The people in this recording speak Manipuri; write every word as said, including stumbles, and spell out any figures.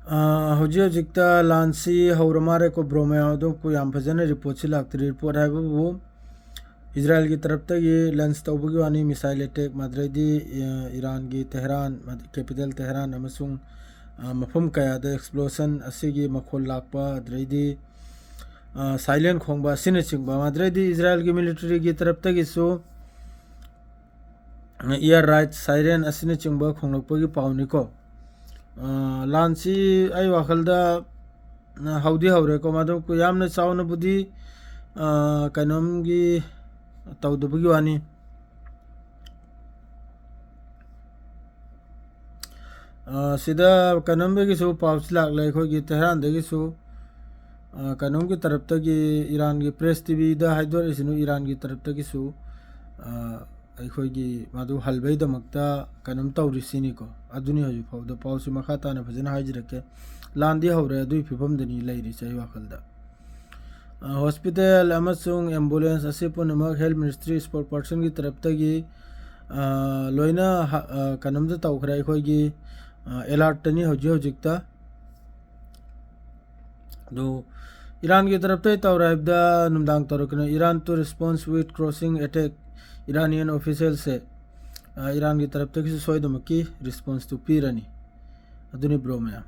ꯑ, ꯍꯧꯖꯤꯛ ꯍꯧꯖꯤꯛꯇ ꯂꯥꯟꯁꯤ ꯍꯧꯔ ꯃꯥꯜꯂꯦꯀꯣ, ꯕ꯭ꯔꯣ ꯃꯌꯥꯝ꯫ ꯑꯗꯨ ꯌꯥꯝ ꯐꯖꯅ ꯔꯤꯄꯣꯔꯠꯁꯤ ꯂꯥꯛꯇ꯭ꯔꯤ꯫ ꯔꯤꯄꯣꯔꯠ ꯍꯥꯏꯕꯕꯨ ꯏꯖꯔꯥꯌꯦꯜꯒꯤ ꯇꯔꯞꯇꯒꯤ ꯂꯟꯁ ꯇꯧꯕꯒꯤ ꯋꯥꯅꯤ, ꯃꯤꯁꯥꯏꯜ ꯑꯦꯇꯦꯛ, ꯑꯗꯨꯗꯩꯗꯤ, ꯑ, ꯏꯔꯥꯟꯒꯤ ꯇꯦꯍꯔꯥꯟ, ꯀꯦꯄꯤꯇꯦꯜ ꯇꯦꯍꯔꯥꯟ ꯑꯃꯁꯨꯡ, ꯑ, ꯃꯐꯝ ꯀꯌꯥꯗ ꯑꯦꯛꯁꯄ꯭ꯂꯣꯁꯟ ꯑꯁꯤꯒꯤ ꯃꯈꯣꯜ ꯂꯥꯛꯄ, ꯑꯗꯨꯗꯩꯗꯤ, ꯑ, ꯁꯥꯏꯂꯦꯟ ꯈꯣꯡꯕ ꯑꯁꯤꯅꯆꯤꯡꯕ, ꯑꯗꯨꯗꯩꯗꯤ ꯏꯖꯔꯥꯌꯦꯜꯒꯤ ꯃꯤꯂꯤꯇꯔꯤꯒꯤ ꯇꯔꯞꯇꯒꯤꯁꯨ ꯏꯌꯥꯔ ꯔꯥꯏꯠ ꯁꯥꯏꯔꯦꯟ ꯑꯁꯤꯅꯆꯤꯡꯕ ꯈꯣꯡꯂꯛꯄꯒꯤ ꯄꯥꯎꯅꯤꯀꯣ꯫ ꯑ, ꯂꯥꯟꯁꯤ ꯑꯩ ꯋꯥꯈꯜꯗ, ꯑ, ꯍꯧꯗꯤ ꯍꯧꯔꯦꯀꯣ, ꯃꯗꯨ ꯌꯥꯝꯅ ꯆꯥꯎꯅꯕꯨꯗꯤ, ꯑ, ꯀꯩꯅꯣꯝꯒꯤ ꯇꯧꯗꯕꯒꯤ ꯋꯥꯅꯤ꯫ ꯑ, ꯁꯤꯗ ꯀꯩꯅꯣꯝꯗꯒꯤꯁꯨ ꯄꯥꯎꯁꯤ ꯂꯥꯛꯂꯦ, ꯑꯩꯈꯣꯏꯒꯤ ꯇꯦꯍꯔꯥꯟꯗꯒꯤꯁꯨ, ꯑ, ꯀꯩꯅꯣꯝꯒꯤ ꯇꯔꯞꯇꯒꯤ, ꯏꯔꯥꯟꯒꯤ ꯄ꯭ꯔꯦꯁ ꯇꯤ ꯚꯤꯗ ꯍꯥꯏꯗꯣꯔꯛꯏꯁꯤꯅ ꯏꯔꯥꯟꯒꯤ ꯇꯔꯞꯇꯒꯤꯁꯨ, ꯑ, ꯑꯩꯈꯣꯏꯒꯤ ꯃꯗꯨ ꯍꯜꯕꯩꯗꯃꯛꯇ ꯀꯩꯅꯣꯝ ꯇꯧꯔꯤꯁꯤꯅꯤꯀꯣ꯫ ꯑꯗꯨꯅꯤ ꯍꯧꯖꯤꯛ ꯐꯥꯎꯗ ꯄꯥꯎꯁꯤ ꯃꯈꯥ ꯇꯥꯅ ꯐꯖꯅ ꯍꯥꯏꯖꯔꯛꯀꯦ꯫ ꯂꯥꯟꯗꯤ ꯍꯧꯔꯦ, ꯑꯗꯨꯒꯤ ꯐꯤꯕꯝꯗꯅꯤ ꯂꯩꯔꯤꯁꯦ ꯑꯩ ꯋꯥꯈꯜꯗ꯫ ꯑ, ꯍꯣꯁꯄꯤꯇꯥꯜ ꯑꯃꯁꯨꯡ ꯑꯦꯝꯕꯨꯂꯦꯟꯁ ꯑꯁꯤ ꯄꯨꯝꯅꯃꯛ ꯍꯦꯜꯊ ꯃꯤꯅꯤꯁꯇ꯭ꯔꯤ ꯁ꯭ꯄꯣꯛꯁꯄꯔꯁꯟꯒꯤ ꯇꯔꯞꯇꯒꯤ, ꯑ, ꯂꯣꯏꯅ ꯍ-, ꯑ, ꯀꯩꯅꯣꯝꯇ ꯇꯧꯈ꯭ꯔꯦ꯫ ꯑꯩꯈꯣꯏꯒꯤ, ꯑ, ꯑꯦꯂꯥꯔꯠꯇꯅꯤ ꯍꯧꯖꯤꯛ ꯍꯧꯖꯤꯛꯇ꯫ ꯑꯗꯨ ꯏꯔꯥꯟꯒꯤ ꯇꯔꯞꯇꯒꯤ ꯇꯧꯔꯦ ꯍꯥꯏꯕꯗ ꯅꯨꯡꯗꯥꯡ ꯇꯧꯔꯛꯀꯅꯤ꯫ Iran to response with crushing attack, Iranian officialꯁꯦ, ꯑ, ꯏꯔꯥꯟꯒꯤ ꯇꯔꯞꯇꯒꯤꯁꯨ ꯁꯣꯏꯗꯃꯛꯀꯤ ꯔꯤꯁꯄꯣꯟꯁꯇꯨ ꯄꯤꯔꯅꯤ꯫ ꯑꯗꯨꯅꯤ ꯕ꯭ꯔꯣ ꯃꯌꯥꯝ꯫